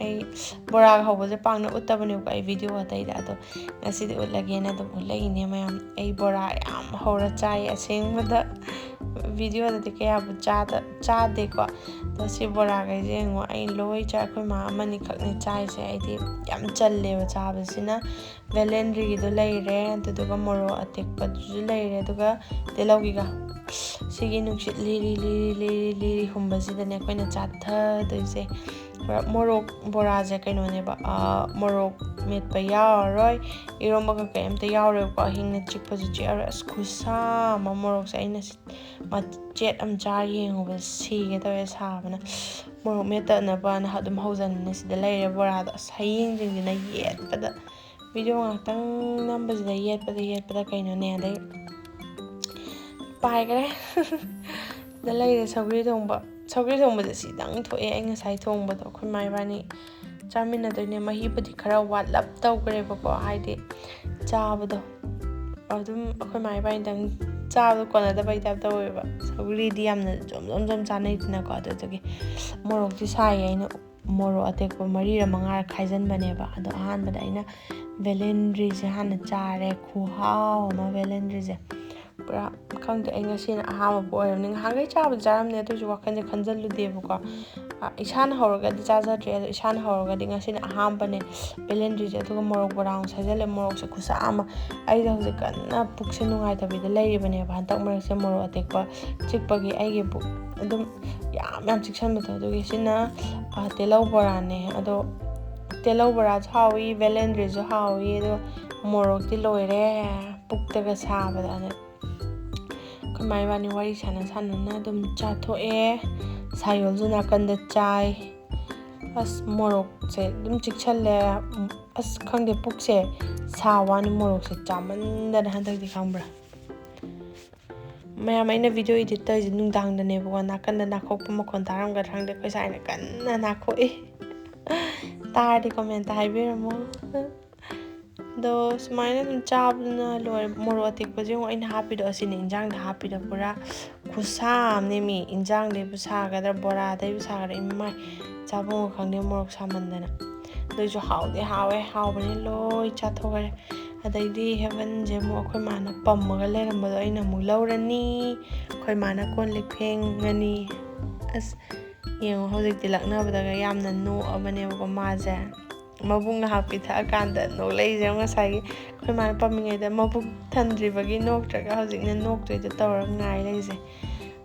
ꯑꯩ ꯕꯣꯔꯥꯒ ꯍꯧꯕꯁꯦ ꯄꯥꯛꯅ ꯎꯠꯇꯕꯅꯦꯕꯀꯣ ꯑꯩ ꯚꯤꯗꯤꯑꯣ ꯑꯇꯩꯗ, ꯑꯗꯣ ꯉꯁꯤꯗꯤ ꯎꯠꯂꯒꯦꯅ ꯑꯗꯨꯝ ꯎꯠꯂꯛꯏꯅꯦ ꯃꯌꯥꯝ꯫ ꯑꯩ ꯕꯣꯔꯥ ꯌꯥꯝ ꯍꯧꯔ ꯆꯥꯏ ꯑꯁꯦꯡꯕꯗ, ꯚꯤꯗꯤꯑꯣꯗꯗꯤ ꯀꯌꯥꯕꯨ ꯆꯥꯗ-, ꯆꯥꯗꯦꯀꯣ꯫ ꯑꯗꯣ ꯁꯤ ꯕꯣꯔꯥꯈꯩꯁꯦ ꯌꯦꯡꯉꯣ, ꯑꯩ ꯂꯣꯏ ꯆꯥꯏ꯫ ꯑꯩꯈꯣꯏ ꯃꯥ ꯑꯃꯅꯤ ꯈꯛꯅꯦ ꯆꯥꯏꯁꯦ, ꯑꯩꯗꯤ ꯌꯥꯝ ꯆꯜꯂꯦꯕ ꯆꯥꯕꯁꯤꯅ꯫ ꯕꯦꯂꯦꯟꯗ꯭ꯔꯤꯒꯤꯗꯣ ꯂꯩꯔꯦ, ꯑꯗꯨꯗꯨꯒ ꯃꯣꯔꯣꯛ ꯑꯇꯦꯛꯄꯗꯨꯁꯨ ꯂꯩꯔꯦ, ꯑꯗꯨꯒ ꯇꯤꯜꯍꯧꯒꯤꯒ꯫ ꯁꯤꯒꯤ ꯅꯨꯡꯁꯤꯠ ꯂꯤꯔꯤ ꯂꯤꯔꯤ ꯂꯤꯔꯤ ꯂꯤꯔꯤ ꯍꯨꯝꯕꯁꯤꯗꯅꯦ ꯑꯩꯈꯣꯏꯅ ꯆꯥꯊꯗꯣꯏꯁꯦ꯫ ꯃꯣꯔꯣꯛ ꯕꯣꯔꯥꯁꯦ ꯀꯩꯅꯣꯅꯦꯕ, ꯃꯣꯔꯣꯛ ꯃꯦꯠꯄ ꯌꯥꯎꯔꯔꯣꯏ, ꯏꯔꯣꯝꯕ ꯀꯩꯀꯩ ꯑꯝꯇ ꯌꯥꯎꯔꯣꯏꯕꯀꯣ꯫ ꯍꯤꯡꯅ ꯆꯤꯛꯄꯁꯨ ꯆꯤꯛꯑꯔꯣꯏ꯫ ꯑꯁ, ꯈꯨꯠꯁꯥ ꯑꯃ, ꯃꯣꯔꯣꯛꯁꯦ ꯑꯩꯅ ꯁꯤ-, ꯃꯆꯦꯠ ꯑꯃ ꯆꯥ ꯌꯦꯡꯉꯨꯕꯗ ꯁꯤꯒꯦ ꯇꯧꯋꯦ ꯁꯥꯕꯅ꯫ ꯃꯣꯔꯣꯛ ꯃꯦꯠꯇꯅꯕꯅ ꯑꯗꯨꯝ ꯍꯧꯖꯟꯕꯅꯦ꯫ ꯁꯤꯗ ꯂꯩꯔꯦ ꯕꯣꯔꯥꯗꯣ꯫ ꯑꯁ, ꯍꯌꯦꯡꯁꯤꯡꯁꯤꯅ ꯌꯦꯠꯄꯗ, ꯚꯤꯗꯤꯑꯣ ꯉꯥꯛꯇꯪ ꯅꯝꯕꯁꯤꯗ ꯌꯦꯠꯄꯗ ꯌꯦꯠꯄꯗ ꯀꯩꯅꯣꯅꯦ꯫ ꯑꯗꯩ ꯄꯥꯏꯈ꯭ꯔꯦ꯫ ꯁꯤꯗ ꯂꯩꯔꯦ ꯁꯧꯒ꯭ꯔꯤ ꯊꯣꯡꯕ꯫ ꯁꯧꯒ꯭ꯔꯤ ꯊꯣꯡꯕꯁꯦ ꯁꯤꯗꯪ ꯊꯣꯛꯑꯦ ꯑꯩ ꯉꯁꯥꯏ ꯊꯣꯡꯕꯗꯣ꯫ ꯑꯩꯈꯣꯏ ꯃꯥ ꯏꯕꯥꯅꯤ ꯆꯥꯃꯤꯟꯅꯗꯣꯏꯅꯦ꯫ ꯃꯍꯤꯕꯨꯗꯤ ꯈꯔ ꯋꯥꯠꯂꯞ ꯇꯧꯈ꯭ꯔꯦꯕꯀꯣ, ꯍꯥꯏꯗꯤ ꯆꯥꯕꯗꯣ ꯑꯗꯨꯝ ꯑꯩꯈꯣꯏ ꯃꯥ ꯏꯕꯥꯅꯤꯗꯪ ꯆꯥꯕꯗꯣ ꯀꯣꯟꯅꯗꯕꯩ ꯇꯥꯏꯞ ꯇꯧꯋꯦꯕ꯫ ꯁꯧꯒ꯭ꯔꯤꯗꯤ ꯌꯥꯝꯅ ꯖꯣꯝ ꯖꯣꯝ ꯖꯣꯝ ꯆꯥꯅꯩꯗꯅꯀꯣ, ꯑꯗꯨꯗꯨꯒꯤ ꯃꯣꯔꯣꯛꯇꯤ ꯁꯥꯏꯌꯦ꯫ ꯑꯩꯅ ꯃꯣꯔꯣꯛ ꯑꯇꯦꯛꯄ ꯃꯔꯤꯔ ꯃꯉꯥꯔ ꯈꯥꯏꯖꯟꯕꯅꯦꯕ꯫ ꯑꯗꯣ ꯑꯍꯥꯟꯕꯗ ꯑꯩꯅ ꯕꯦꯂꯦꯟꯗ꯭ꯔꯤꯁꯦ ꯍꯥꯟꯅ ꯆꯥꯔꯦ꯫ ꯈꯨꯍꯥꯎ ꯑꯃ ꯕꯦꯂꯦꯟꯗ꯭ꯔꯤꯁꯦ꯫ ꯄꯨꯔꯥ ꯈꯪꯗꯦ, ꯑꯩ ꯉꯁꯤꯅ ꯑꯍꯥꯟꯕꯕꯨ ꯑꯣꯏꯔꯝꯅꯤ꯫ ꯉꯍꯥꯟꯈꯩ ꯆꯥꯕꯗꯤ ꯆꯥꯔꯝꯅꯦ, ꯑꯗꯨ ꯑꯣꯏꯔꯁꯨ ꯋꯥꯈꯜꯁꯦ ꯈꯟꯖꯜꯂꯨꯗꯦꯕꯀꯣ꯫ ꯑ, ꯏꯁꯥꯅ ꯍꯧꯔꯒꯗꯤ ꯆꯥꯖꯗ꯭ꯔꯦ, ꯑꯗꯣ ꯏꯁꯥꯅ ꯍꯧꯔꯒꯗꯤ ꯉꯁꯤꯅ ꯑꯍꯥꯟꯕꯅꯦ ꯕꯦꯂꯦꯟꯗ꯭ꯔꯤꯁꯦ꯫ ꯑꯗꯨꯒ ꯃꯣꯔꯣꯛ ꯕꯣꯔꯥ ꯑꯃꯨꯛ ꯁꯥꯖꯜꯂꯦ꯫ ꯃꯣꯔꯣꯛꯁꯦ ꯈꯨꯁꯥ ꯑꯃ꯫ ꯑꯩꯁꯦ ꯍꯧꯖꯤꯛ ꯀꯟꯅ ꯄꯨꯛꯁꯦ ꯅꯨꯡꯉꯥꯏꯇꯕꯤꯗ ꯂꯩꯔꯤꯕꯅꯦꯕ꯫ ꯍꯟꯗꯛ ꯃꯔꯛꯁꯦ ꯃꯣꯔꯣꯛ ꯑꯇꯦꯛꯄ ꯆꯤꯛꯄꯒꯤ ꯑꯩꯒꯤ ꯄꯨꯛ ꯑꯗꯨꯝ ꯌꯥꯝ ꯌꯥꯝ ꯆꯤꯛꯁꯟꯕꯗꯣ꯫ ꯑꯗꯨꯒꯤ ꯁꯤꯅ, ꯑ, ꯇꯤꯜꯍꯧ ꯕꯣꯔꯥꯅꯦ꯫ ꯑꯗꯣ ꯇꯤꯜꯍꯧ ꯕꯣꯔꯥꯁꯨ ꯍꯥꯎꯏ, ꯕꯦꯂꯦꯟꯗ꯭ꯔꯤꯁꯨ ꯍꯥꯎꯏ, ꯑꯗꯣ ꯃꯣꯔꯣꯛꯇꯤ ꯂꯣꯏꯔꯦ ꯄꯨꯛꯇꯒ ꯁꯥꯕꯗ꯫ ꯑꯗ ꯑꯩꯈꯣꯏ ꯃꯥ ꯏꯕꯥꯅꯤ ꯋꯥꯔꯤ ꯁꯥꯟꯅ ꯁꯥꯟꯅꯅ ꯑꯗꯨꯝ ꯆꯥꯊꯣꯛꯑꯦ꯫ ꯁꯥꯌꯣꯜꯁꯨ ꯅꯥꯀꯟꯗ ꯆꯥꯏ꯫ ꯑꯁ, ꯃꯣꯔꯣꯛꯁꯦ ꯑꯗꯨꯝ ꯆꯤꯛꯁꯜꯂꯦ꯫ ꯑꯁ, ꯈꯪꯗꯦ, ꯄꯨꯛꯁꯦ ꯁꯥ ꯋꯥꯅꯤ ꯃꯣꯔꯣꯛꯁꯦ ꯆꯥꯃꯟꯗꯅ ꯍꯟꯗꯛꯇꯤ, ꯈꯪꯕ꯭ꯔꯥ? ꯃꯌꯥꯝ, ꯑꯩꯅ video edit ꯇꯧꯔꯤꯁꯦ ꯅꯨꯡꯗꯥꯡꯗꯅꯦꯕꯀꯣ꯫ ꯅꯥꯀꯟꯗ ꯅꯥꯈꯣꯛꯄ ꯃꯈꯣꯟ ꯇꯥꯔꯝꯒꯗ꯭ꯔꯥ ꯈꯪꯗꯦ꯫ ꯑꯩꯈꯣꯏ ꯁꯥꯏꯅ ꯀꯟꯅ ꯅꯥꯈꯣꯛꯏ꯫ ꯇꯥꯔꯗꯤ comment ꯍꯥꯏꯕꯤꯔꯝꯃꯣ꯫ ꯑꯗꯣ ꯁꯨꯃꯥꯏꯅ ꯑꯗꯨꯝ ꯆꯥꯕꯗꯨꯅ ꯂꯣꯏꯔꯦ꯫ ꯃꯣꯔꯣꯛ ꯑꯇꯦꯛꯄꯁꯦ ꯌꯦꯡꯉꯣ, ꯑꯩꯅ ꯍꯥꯞꯄꯤꯗꯣ ꯑꯁꯤꯅꯦ, ꯏꯟꯖꯥꯡꯗ ꯍꯥꯞꯄꯤꯗꯣ ꯄꯨꯔꯥ ꯈꯨꯁꯥ ꯑꯃꯅꯦ ꯃꯤ꯫ ꯏꯟꯖꯥꯡꯗꯩꯕꯨ ꯁꯥꯒꯗ꯭ꯔꯥ, ꯕꯣꯔꯥꯗꯩꯕꯨ ꯁꯥꯒꯗ꯭ꯔꯥ, ꯏꯃꯥꯏ, ꯆꯥꯐꯝꯒ ꯈꯪꯗꯦ ꯃꯣꯔꯣꯛ ꯁꯥꯃꯟꯗꯅ꯫ ꯑꯗꯨꯏꯁꯨ ꯍꯥꯎꯗꯤ ꯍꯥꯎꯋꯦ, ꯍꯥꯎꯕꯅꯤ ꯂꯣꯏ ꯆꯥꯊꯣꯛꯈ꯭ꯔꯦ꯫ ꯑꯗꯩꯗꯤ ꯍꯦꯕꯟꯁꯦ ꯑꯃꯨꯛ ꯑꯩꯈꯣꯏ ꯃꯥꯅ ꯄꯝꯃꯒ ꯂꯩꯔꯝꯕꯗꯣ ꯑꯩꯅ ꯑꯃꯨꯛ ꯂꯧꯔꯅꯤ꯫ ꯑꯩꯈꯣꯏ ꯃꯥꯅ ꯀꯣꯟ ꯂꯤꯛ ꯐꯦꯡꯉꯅꯤ꯫ ꯑꯁ, ꯌꯦꯡꯉꯣ, ꯍꯧꯖꯤꯛꯇꯤ ꯂꯛꯅꯕꯗꯒ ꯌꯥꯝꯅ ꯅꯣꯛꯑꯕꯅꯦꯕꯀꯣ ꯃꯥꯁꯦ꯫ ꯃꯕꯨꯛ ꯉꯥꯏꯍꯥꯛ ꯄꯤꯊꯛꯑꯀꯥꯟꯗ ꯅꯣꯛꯂꯛꯏꯁꯦ꯫ ꯉꯁꯥꯏꯒꯤ ꯑꯩꯈꯣꯏ ꯃꯥꯅ ꯄꯝꯃꯤꯉꯩꯗ ꯃꯕꯨꯛ ꯊꯟꯗ꯭ꯔꯤꯕꯒꯤ ꯅꯣꯛꯇ꯭ꯔꯒ ꯍꯧꯖꯤꯛꯅ ꯅꯣꯛꯇꯣꯏꯗ ꯇꯧꯔꯒ ꯉꯥꯏ ꯂꯩꯁꯦ꯫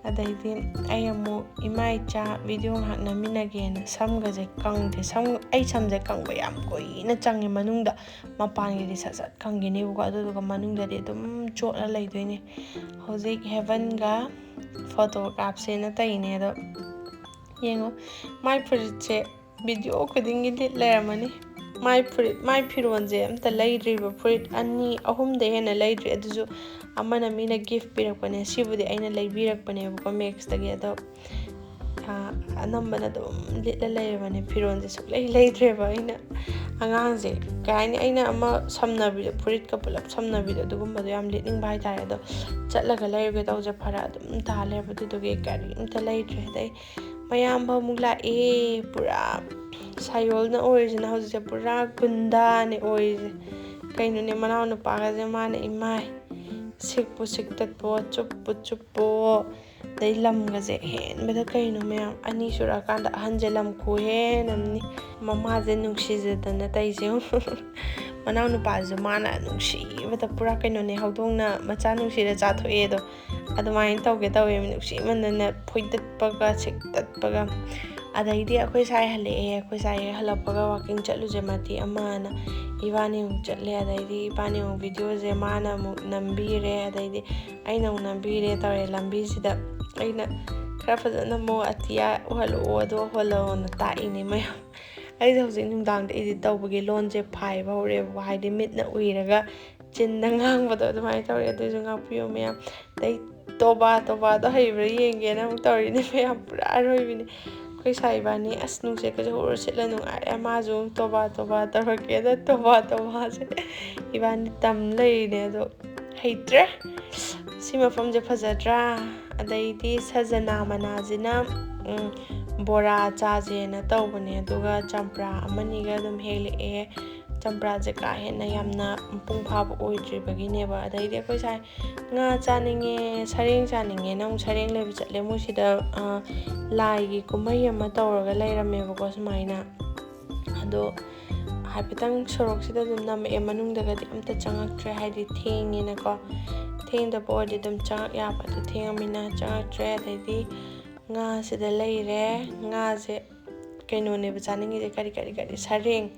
ꯑꯗꯩꯗꯤ ꯑꯩ ꯑꯃꯨꯛ ꯏꯃꯥ ꯏꯆꯥ video ꯉꯥꯏꯍꯥꯛ ꯅꯝꯃꯤꯟꯅꯒꯦꯅ ꯁꯝꯒꯁꯦ ꯀꯪꯗꯦ꯫ ꯁꯝ, ꯑꯩ ꯁꯝꯁꯦ ꯀꯪꯕ ꯌꯥꯝ ꯀꯨꯏꯅ ꯆꯪꯉꯦ ꯃꯅꯨꯡꯗ, ꯃꯄꯥꯟꯒꯤꯗꯤ ꯁꯠ ꯁꯠ ꯀꯪꯈꯤꯅꯦꯕꯀꯣ, ꯑꯗꯨꯗꯨꯒ ꯃꯅꯨꯡꯗꯗꯤ ꯑꯗꯨꯝ ꯆꯣꯠꯂ ꯂꯩꯗꯣꯏꯅꯦ꯫ ꯍꯧꯖꯤꯛ ꯍꯦꯕꯟꯒ photo ꯀꯥꯞꯁꯦꯅ ꯇꯧꯔꯤꯅꯦ꯫ ꯑꯗꯣ ꯌꯦꯡꯉꯣ, ꯃꯥꯏ ꯐꯨꯔꯤꯠꯁꯦ video ꯈꯨꯗꯤꯡꯒꯤ ꯂꯤꯠ ꯂꯩꯔꯝꯃꯅꯤ꯫ ꯃꯥꯏ ꯐꯨꯔꯤꯠ, ꯃꯥꯏ ꯐꯤꯔꯣꯟꯁꯦ ꯑꯝꯇ ꯂꯩꯗ꯭ꯔꯤꯕ, ꯐꯨꯔꯤꯠ ꯑꯅꯤ ꯑꯍꯨꯝꯗꯩ ꯍꯦꯟꯅ ꯂꯩꯗ꯭ꯔꯤ꯫ ꯑꯗꯨꯁꯨ ꯑꯃꯅ ꯃꯤꯅ gift ꯄꯤꯔꯛꯄꯅꯦ, ꯁꯤꯕꯨꯗꯤ ꯑꯩꯅ ꯂꯩꯕꯤꯔꯛꯄꯅꯦꯕꯀꯣ Max ꯇꯒꯤ꯫ ꯑꯗꯣ ꯑꯅꯝꯕꯅ ꯑꯗꯨꯝ ꯂꯤꯠꯂ ꯂꯩꯔꯕꯅꯦ, ꯐꯤꯔꯣꯟꯁꯦ ꯁꯨꯛꯂꯩ ꯂꯩꯗ꯭ꯔꯦꯕ꯫ ꯑꯩꯅ ꯑꯉꯥꯡꯁꯦ ꯀꯩ ꯍꯥꯏꯅꯤ, ꯑꯩꯅ ꯑꯃ ꯁꯝꯅꯕꯤꯗꯣ, ꯐꯨꯔꯤꯠꯀ ꯄꯨꯂꯞ ꯁꯝꯅꯕꯤꯗꯣ, ꯑꯗꯨꯒꯨꯝꯕꯗꯣ ꯌꯥꯝ ꯂꯤꯠꯅꯤꯡꯕ ꯍꯥꯏꯇꯥꯔꯦ꯫ ꯑꯗꯣ ꯆꯠꯂꯒ ꯂꯩꯔꯨꯒꯦ ꯇꯧꯁꯦ ꯐꯔꯛ ꯑꯗꯨꯝ ꯇꯥ ꯂꯩꯔꯕ, ꯑꯗꯨꯗꯨꯒꯤ ꯀꯔꯤꯝꯇ ꯂꯩꯇ꯭ꯔꯦ꯫ ꯑꯗꯩ ꯃꯌꯥꯝꯕ ꯑꯃꯨꯛ ꯂꯥꯛꯑꯦ, ꯄꯨꯔꯥ ꯁꯥꯌꯣꯜꯅ ꯑꯣꯏꯔꯤꯁꯤꯅ ꯍꯧꯖꯤꯛꯁꯦ ꯄꯨꯔꯥ ꯒꯨꯟꯗꯥꯅꯦ ꯑꯣꯏꯔꯤꯁꯦ꯫ ꯀꯩꯅꯣꯅꯦ, ꯃꯅꯥꯎ ꯅꯨꯄꯥꯒꯁꯦ ꯃꯥꯅ ꯏꯃꯥꯏ ꯁꯤꯛꯄꯨ ꯁꯤꯛꯇꯠꯄꯣ, ꯆꯨꯞꯄꯨ ꯆꯨꯞꯄꯣ, ꯑꯗꯩ ꯂꯝꯒꯁꯦ ꯍꯦꯟꯕꯗ ꯀꯩꯅꯣ ꯃꯌꯥꯝ꯫ ꯑꯅꯤ ꯁꯨꯔꯛꯑꯀꯥꯟꯗ ꯑꯍꯟꯁꯦ ꯂꯝ ꯈꯨꯍꯦꯟ ꯑꯃꯅꯤ꯫ ꯃꯃꯥꯁꯦ ꯅꯨꯡꯁꯤꯖꯗꯅ ꯇꯧꯔꯤꯁꯦ ꯌꯦꯡꯉꯨ꯫ ꯃꯅꯥꯎ ꯅꯨꯄꯥꯁꯨ ꯃꯥꯅ ꯅꯨꯡꯁꯤꯕꯗ ꯄꯨꯔꯥ ꯀꯩꯅꯣꯅꯦ, ꯍꯧꯗꯣꯡꯅ ꯃꯆꯥ ꯅꯨꯡꯁꯤꯔ ꯆꯥꯊꯣꯛꯑꯦꯗꯣ ꯑꯗꯨꯃꯥꯏꯅ ꯇꯧꯒꯦ ꯇꯧꯋꯦ, ꯅꯨꯡꯁꯤꯃꯟꯗꯅ ꯐꯣꯏꯗꯠꯄꯒ ꯁꯤꯛꯇꯠꯄꯒ꯫ ꯑꯗꯩꯗꯤ ꯑꯩꯈꯣꯏ ꯁꯥꯏ ꯍꯜꯂꯛꯑꯦ, ꯑꯩꯈꯣꯏ ꯁꯥꯏ ꯍꯜꯂꯛꯄꯒ walking ꯆꯠꯂꯨꯁꯦ ꯃꯇꯦꯛ ꯑꯃꯅ ꯏꯕꯥꯅꯤ ꯑꯃꯨꯛ ꯆꯠꯂꯦ꯫ ꯑꯗꯩꯗꯤ ꯏꯕꯥꯅꯤ ꯑꯃꯨꯛ videoꯁꯦ ꯃꯥꯅ ꯑꯃꯨꯛ ꯅꯝꯕꯤꯔꯦ, ꯑꯗꯩꯗꯤ ꯑꯩꯅ ꯑꯃꯨꯛ ꯅꯝꯕꯤꯔꯦ ꯇꯧꯔꯦ꯫ ꯂꯝꯕꯤꯁꯤꯗ ꯑꯩꯅ ꯈꯔ ꯐꯖꯅ ꯑꯃꯨꯛ ꯑꯇꯤꯌꯥ ꯎꯍꯜꯂꯛꯑꯣ, ꯑꯗꯨ ꯎꯍꯜꯂꯛꯑꯣꯅ ꯇꯥꯛꯏꯅꯦ ꯃꯌꯥꯝ꯫ ꯑꯩꯁꯦ ꯍꯧꯖꯤꯛ ꯅꯨꯡꯗꯥꯡꯗ edit ꯇꯧꯕꯒꯤ ꯂꯣꯟꯁꯦ ꯐꯥꯏꯕ ꯍꯧꯔꯦꯕꯀꯣ, ꯍꯥꯏꯗꯤ ꯃꯤꯠꯅ ꯎꯏꯔꯒ ꯆꯤꯟꯗ ꯉꯥꯡꯕꯗꯣ ꯑꯗꯨꯃꯥꯏꯅ ꯇꯧꯔꯦ꯫ ꯑꯗꯨꯏꯁꯨ ꯉꯥꯛꯄꯤꯌꯣ ꯃꯌꯥꯝ꯫ ꯑꯗꯩ ꯇꯣꯕꯥ ꯇꯣꯕꯥꯗꯣ ꯍꯩꯕ꯭ꯔꯥ ꯌꯦꯡꯒꯦꯅ ꯑꯃꯨꯛ ꯇꯧꯔꯤꯅꯦ ꯃꯌꯥꯝ, ꯄꯨꯔꯥ ꯑꯔꯣꯏꯕꯤꯅꯤ꯫ ꯑꯩꯈꯣꯏ ꯁꯥꯏ ꯏꯕꯥꯅꯤ ꯑꯁ ꯅꯨꯡꯁꯤꯠꯀꯁꯦ ꯍꯨꯔꯨ ꯁꯤꯠꯂ ꯅꯨꯡꯉꯥꯏꯔꯦ꯫ ꯃꯥꯁꯨ ꯑꯃꯨꯛ ꯇꯣꯕꯥ ꯇꯣꯕꯥ ꯇꯧꯔꯛꯀꯦꯗ, ꯇꯣꯕꯥ ꯇꯣꯕꯥꯁꯦ ꯏꯕꯥꯅꯤ ꯇꯝ ꯂꯩꯔꯤꯅꯦ꯫ ꯑꯗꯣ ꯍꯩꯇ꯭ꯔꯦ꯫ ꯁꯤ ꯃꯐꯝꯁꯦ ꯐꯖꯗ꯭ꯔꯥ? ꯑꯗꯩꯗꯤ ꯁꯖꯅꯥ ꯃꯅꯥꯁꯤꯅ, ꯎꯝ, ꯕꯣꯔꯥ ꯆꯥꯁꯦꯅ ꯇꯧꯕꯅꯦ, ꯑꯗꯨꯒ ꯆꯝꯄ꯭ꯔꯥ ꯑꯃꯅꯤꯒ ꯑꯗꯨꯝ ꯍꯦꯛꯂꯛꯑꯦ꯫ ꯆꯝꯄ꯭ꯔꯥꯁꯦ ꯀꯥ ꯍꯦꯟꯅ ꯌꯥꯝꯅ ꯃꯄꯨꯡ ꯐꯥꯕ ꯑꯣꯏꯗ꯭ꯔꯤꯕꯒꯤꯅꯦꯕ꯫ ꯑꯗꯩꯗꯤ ꯑꯩꯈꯣꯏ ꯁꯥꯏ ꯉꯥ ꯆꯥꯅꯤꯡꯉꯦ, ꯁꯔꯦꯡ ꯆꯥꯅꯤꯡꯉꯦꯅ ꯑꯃꯨꯛ ꯁꯔꯦꯡ ꯂꯩꯕ ꯆꯠꯂꯦ꯫ ꯃꯣꯏꯁꯤꯗ, ꯑ, ꯂꯥꯏꯒꯤ ꯀꯨꯝꯍꯩ ꯑꯃ ꯇꯧꯔꯒ ꯂꯩꯔꯝꯃꯦꯕꯀꯣ ꯁꯨꯃꯥꯏꯅ꯫ ꯑꯗꯣ ꯍꯥꯏꯐꯦꯠꯇꯪ ꯁꯣꯔꯣꯛꯁꯤꯗ ꯑꯗꯨꯝ ꯅꯝꯃꯛꯑꯦ, ꯃꯅꯨꯡꯗꯒꯗꯤ ꯑꯝꯇ ꯆꯪꯉꯛꯇ꯭ꯔꯦ, ꯍꯥꯏꯗꯤ ꯊꯦꯡꯉꯦꯅꯀꯣ꯫ ꯊꯦꯡꯗꯕ ꯑꯣꯏꯔꯗꯤ ꯑꯗꯨꯝ ꯆꯪꯉꯛ ꯌꯥꯕ, ꯑꯗꯨ ꯊꯦꯡꯉꯃꯤꯅ ꯆꯪꯉꯛꯇ꯭ꯔꯦ꯫ ꯑꯗꯩꯗꯤ ꯉꯥꯁꯤꯗ ꯂꯩꯔꯦ꯫ ꯉꯥꯁꯦ ꯀꯩꯅꯣꯅꯦꯕ ꯆꯥꯅꯤꯡꯉꯤꯁꯦ, ꯀꯔꯤ, ꯀꯔꯤ, ꯀꯔꯤ, ꯁꯔꯦꯡ꯫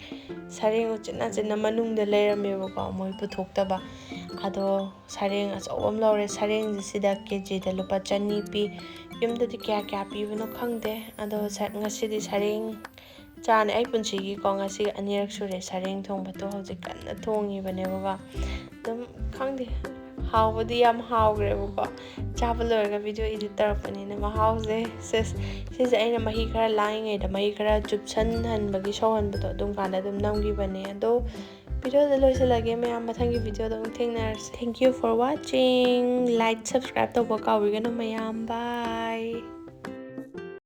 ꯁꯔꯦꯡ ꯎꯆꯤꯟ ꯅꯥꯆꯤꯟꯅ ꯃꯅꯨꯡꯗ ꯂꯩꯔꯝꯃꯦꯕꯀꯣ, ꯃꯣꯏ ꯄꯨꯊꯣꯛꯇꯕ꯫ ꯑꯗꯣ ꯁꯔꯦꯡ ꯑꯆꯧꯕ ꯑꯃ ꯂꯧꯔꯦ꯫ ꯁꯔꯦꯡꯁꯦ ꯁꯤꯗ KGꯗ ꯂꯨꯄꯥ ꯆꯅꯤ ꯄꯤ꯫ ꯌꯨꯝꯗꯗꯤ ꯀꯌꯥ, ꯀꯌꯥ ꯄꯤꯕꯅꯣ ꯈꯪꯗꯦ꯫ ꯑꯗꯣ ꯁ-, ꯉꯁꯤꯗꯤ ꯁꯔꯦꯡ ꯆꯥꯅꯤ꯫ ꯑꯩ ꯄꯨꯟꯁꯤꯒꯤꯀꯣ ꯉꯁꯤꯒ ꯑꯅꯤꯔꯛ ꯁꯨꯔꯦ ꯁꯔꯦꯡ ꯊꯣꯡꯕꯗꯣ꯫ ꯍꯧꯖꯤꯛ ꯀꯟꯅ ꯊꯣꯡꯉꯤꯕꯅꯦꯕꯀꯣ꯫ ꯑꯗꯨꯝ ꯈꯪꯗꯦ, ꯍꯥꯎꯕꯗꯤ ꯌꯥꯝ ꯍꯥꯎꯈ꯭ꯔꯦꯕꯀꯣ꯫ ꯆꯥꯕ ꯂꯣꯏꯔꯒ video edit ꯇꯧꯔꯛꯄꯅꯤꯅ ꯃꯍꯥꯎꯁꯦ, ꯁꯤꯁ, ꯁꯤꯁꯦ ꯑꯩꯅ ꯃꯍꯤ ꯈꯔ ꯂꯥꯡꯉꯤꯉꯩꯗ ꯃꯍꯤ ꯈꯔ ꯆꯨꯞꯁꯟꯍꯟꯕꯒꯤ, ꯁꯧꯍꯟꯕꯗꯣ, ꯑꯗꯨꯝ ꯀꯥꯟꯗ ꯑꯗꯨꯝ ꯅꯝꯈꯤꯕꯅꯦ꯫ ꯑꯗꯣ videoꯗ ꯂꯣꯏꯁꯤꯜꯂꯒꯦ ꯃꯌꯥꯝ, ꯃꯊꯪꯒꯤ videoꯗ ꯑꯃꯨꯛ ꯊꯦꯡꯅꯔꯁꯦ꯫ Thank you for watching. Like, subscribe ꯇꯧꯕ ꯀꯥꯎꯕꯤꯒꯅꯨ ꯃꯌꯥꯝ꯫ Bye.